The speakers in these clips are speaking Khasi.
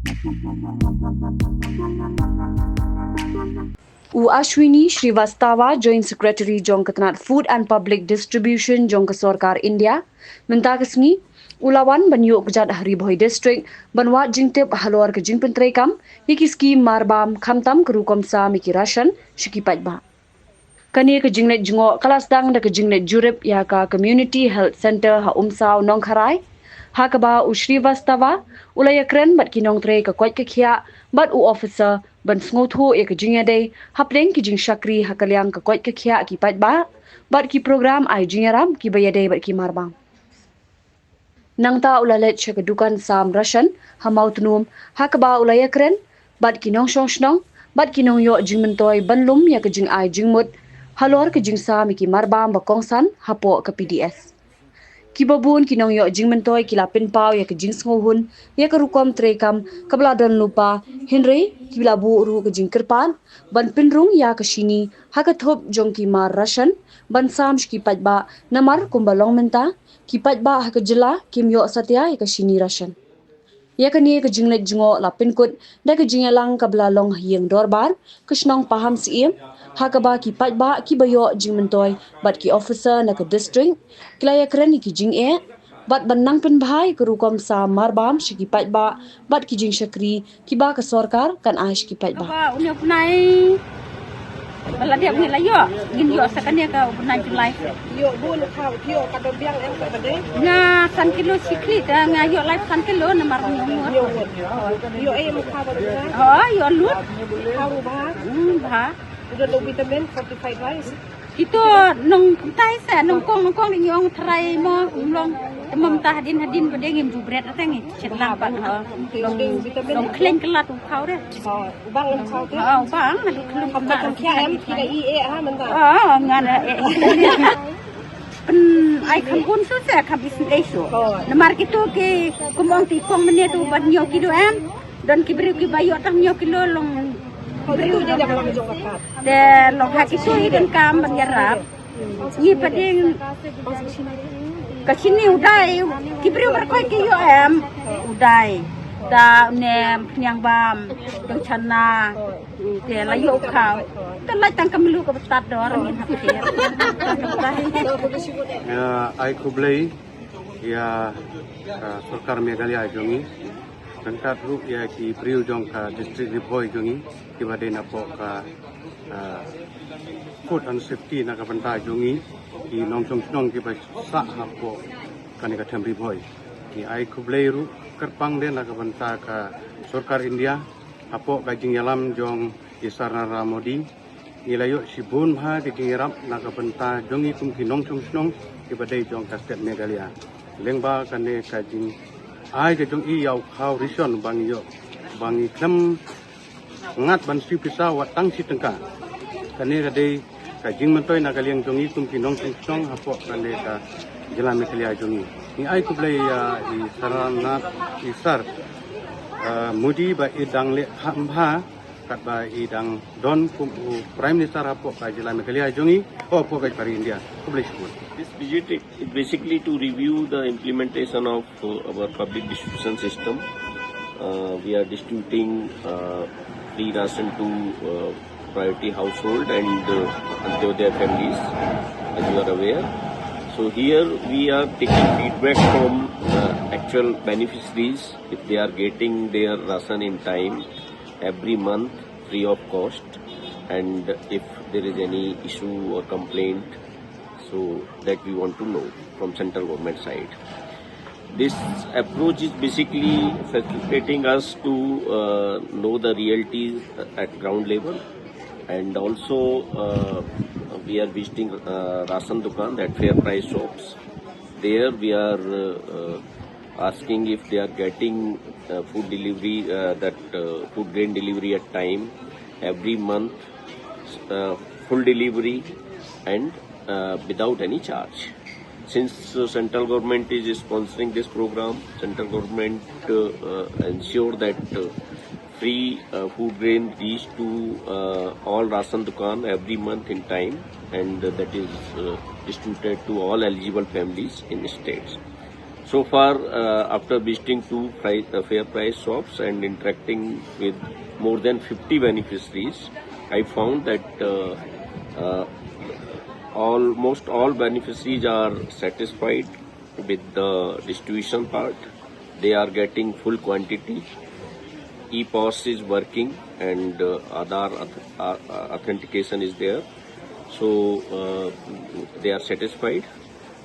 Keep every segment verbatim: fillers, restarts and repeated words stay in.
U Ashwini Srivastava, Joint Secretary jong ka tnat Food and Public Distribution jong ka sorkar India, mynta ka sngi u la wan ban ïuh kjat ha Ri Bhoi District ban wad jingtip halor ka jingpyntreikam ïa ki skim marbam, khamtam ka rukom sam ïa ki ration sha ki paidbah. Kane ka jingleit jngoh ka la sdang da ka jingleit jurip ïa ka Community Health Centre ha Umsaw, Nongkharai, ha kaba u Srivastava u la ïakren bad ki nongtrei ka koit ka khiah bad u officer ban sngewthuh ïa ka jingïadei hapdeng ki jingshakri ha ka liang ka koit ka khiah, ki paidbah bad ki program ai jingïarap kiba ïadei bad ki marbam. Nangta u la leit sha ka dukan sam ration ha Mawtnum, ha kaba u la ïakren bad ki nongshong shnong bad ki nongïoh jingmyntoi ban lum ïa ka jingai jingmut halor ka jingsam ïa ki marbam ba kongsan hapoh ka P D S. Kiba bun ki nongïoh jingmyntoi ki la pynpaw ïa ka jingsngewhun ïa ka rukom treikam kaba la don lypa, hynrei ki la buh ruh ka jingkyrpad ban pynrung ïa ka shini ha ka thup jong ki mar ration ban sam sha ki paidbah, namar kumba long mynta ki paidbah ha ka jylla kim ïoh satia ïa ka shini ration. Ïa kane ka jingleit jngoh la pynkut da ka jingïalang kaba la long ha ïing dorbar ka shnong Pahamsyiem, ha kaba ki paidbah kiba ïoh jingmyntoi bad ki officer na ka district ki la ïakren ïa ki jingeh bad ban nang pynbha ïa ka rukom sam marbam sha ki paidbah bad ki jingshakri kiba ka sorkar kan ai sha ki paidbah. Ba une u bnai ba la dep ngi la ïoh, ngin ïoh sa kane ka u bnai July. Ïoh bun u khaw, ïoh ka don biang em ka dei. Nga san kilo sikli ta, nga ïoh lai san kilo namar ngi umur. Ïoh bun. Ïoh em u khaw ba dei. Ha, ïoh lut. Khaw u bha. Hmm, bha. Udah lo vitamin fortified rice. Kito nongkyntai sa, nongkong, nongkong dei ngi ong trai mo, ym long. Te mo mynta hadien, hadien ba dei ngim ju bret ate ngi chet lang pat, ha. Long, long khleng kylla u khaw de. Oh, u bang u khaw de. Oh, u bang, adu khlung. Kham kham khia em, ki da i e ha mynta. Oh, ngan e. Pyn ai kham bun shuh sa, kham isynei shuh. Namar kito ki, kum ong ki kong mynne tu ban ñiew kilo em. Don ki briew kiba ïoh tang ñiew kilo long. Te long ha kito i donkam ban ïarap. Ngi pat dei ka shini u dai, ki briew baroh ki ïoh em u dai. Ta une pynïang bam, tang chana, te la ïoh u khaw. Te la tang ka mluh kaba tad dor ngin hap kher. Nga ai khublei ïa ka sorkar Meghalaya jong ngi. Ryngkat ruh ïa ki briew jong ka district Ri Bhoi jong ngi kiba dei napoh ka, ah, food and safety na ka bynta jong ngi ki nongshong shnong kiba sah hapoh kane ka them Ri Bhoi. Ngi ai khublei ruh kyrpang de na ka bynta ka sorkar India hapoh ka jingïalam jong i Sir Narendra Modi. Ngi la ïoh shibun bha ki jingïarap na ka bynta jong ngi kum ki nongshong shnong kiba dei jong ka state Meghalaya. Lyngba kane ka jingai ka jong i ïa u khaw ration ba ngi ïoh, ba ngi khlem ngat ban siew pisa wat tang shi tyngka. Kane ka dei ka jingmyntoi na ka liang jong ngi kum ki nongshong shnong hapoh kane ka jylla Meghalaya jong ngi. Ngi ai khublei ïa i Sir Narendra, i Sir, eh, Modi ba i dang leh kham bha katba i dang don kum u Prime Minister hapoh ka jylla Meghalaya jong ngi, oh, hapoh ka ri India. Khublei shibun. This visit is basically to review the implementation of, uh, our public distribution system. Uh, we are distributing, uh, free ration to, uh, priority household and, uh, Antyodaya families, as you are aware. So here we are taking feedback from, uh, actual beneficiaries if they are getting their ration in time every month free of cost, and if there is any issue or complaint, so that we want to know from central government side. This approach is basically facilitating us to, uh, know the realities at ground level, and also, uh, we are visiting, uh, ration dukan, that fair price shops. There we are, uh, uh, asking if they are getting, uh, food delivery, uh, that, uh, food grain delivery at time, every month, uh, full delivery and, uh, without any charge. Since, uh, central government is sponsoring this program, central government, uh, uh, ensure that, uh, free, uh, food grain reach to, uh, all ration dukan every month in time, and, uh, that is, uh, distributed to all eligible families in the states. So far, uh, after visiting two price, uh, fair price shops and interacting with more than fifty beneficiaries, I found that uh, uh, almost all beneficiaries are satisfied with the distribution part. They are getting full quantity. E-pos is working and uh, Aadhaar auth- uh, uh, authentication is there. So uh, they are satisfied.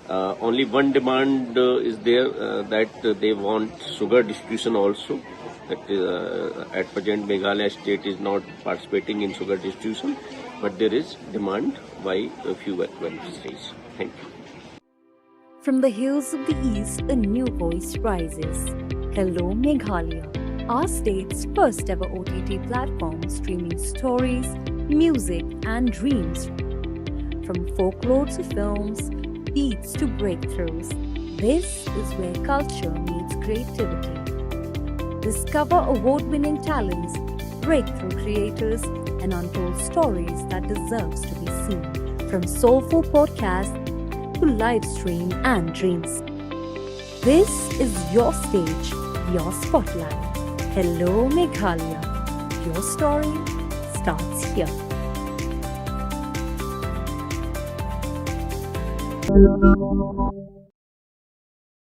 Uh, only one demand uh, is there uh, that uh, they want sugar distribution also. That uh, at present Meghalaya state is not participating in sugar distribution, but there is demand by a few beneficiaries. Thank you. From the hills of the east, a new voice rises. Hello, Meghalaya, our state's first ever O T T platform streaming stories, music, and dreams. From folklore to films, beats to breakthroughs, this is where culture meets creativity. Discover award winning talents, breakthrough creators, and untold stories that deserves to be seen. From soulful podcasts to live stream and dreams. This is your stage, your spotlight. Hello, Meghalaya. Your story starts here.